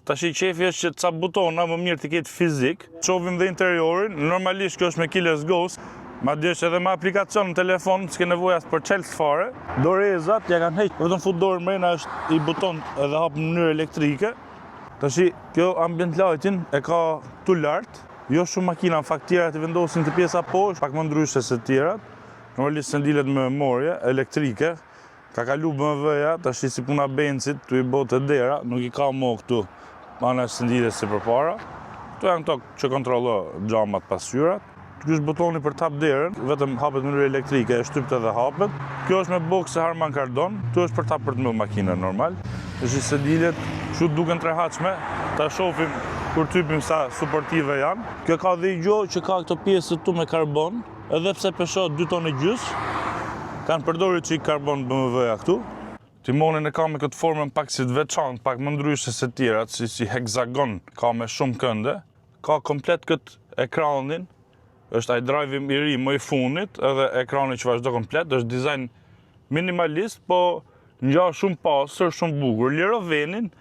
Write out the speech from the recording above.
Tashi qefi është që ca butona më mirë të ketë fizik. Shohim dhe interiorin, normalisht kjo është me keyless go, madje është edhe me aplikacion në telefon, s'ke nevojë as për çelës fare. Dorezat ja kanë heq, vetëm fut dorën mrena, është i buton edhe hap në mënyrë elektrike. Tashi kjo ambient lightin e ka këtu lart, jo shumë makina, në fakt tjerat i vendosin të pjesa poshtë, pak më ndryshe se tjerat. Normalisht sendilet me memorje elektrike, ka kalu BMW-ja, tashi si puna Benzit, tu i bo të dera, nuk i ka mo këtu ana e sendiles si përpara. Këtu janë këto që kontrollo xhamat, pasqyrat. Ky është butoni për të hap derën, vetëm hapet në mënyrë elektrike, e shtypt edhe hapet. Kjo është me Bose Harman Kardon, këtu është për të hap, për të mbyll makinën normal. Është sedilet, kështu duken të rehatshme, ta shohim kur typim sa suportive janë. Kjo ka dhe i gjo që ka këto pjesë këtu me karbon, edhe pse pesho 2 tonë e gjys, kanë përdorur çik karbon BMW-ja këtu. Timonin e ka me këtë formën pak si të veçantë, pak më ndryshe se tjerat, si hexagon, ka me shumë kënde. Ka komplet këtë ekranin, është ai drive i ri, më i fundit, edhe ekrani që vazhdo komplet, është dizajn minimalist, po ngja shumë pastër, shumë bukur. Liro venin.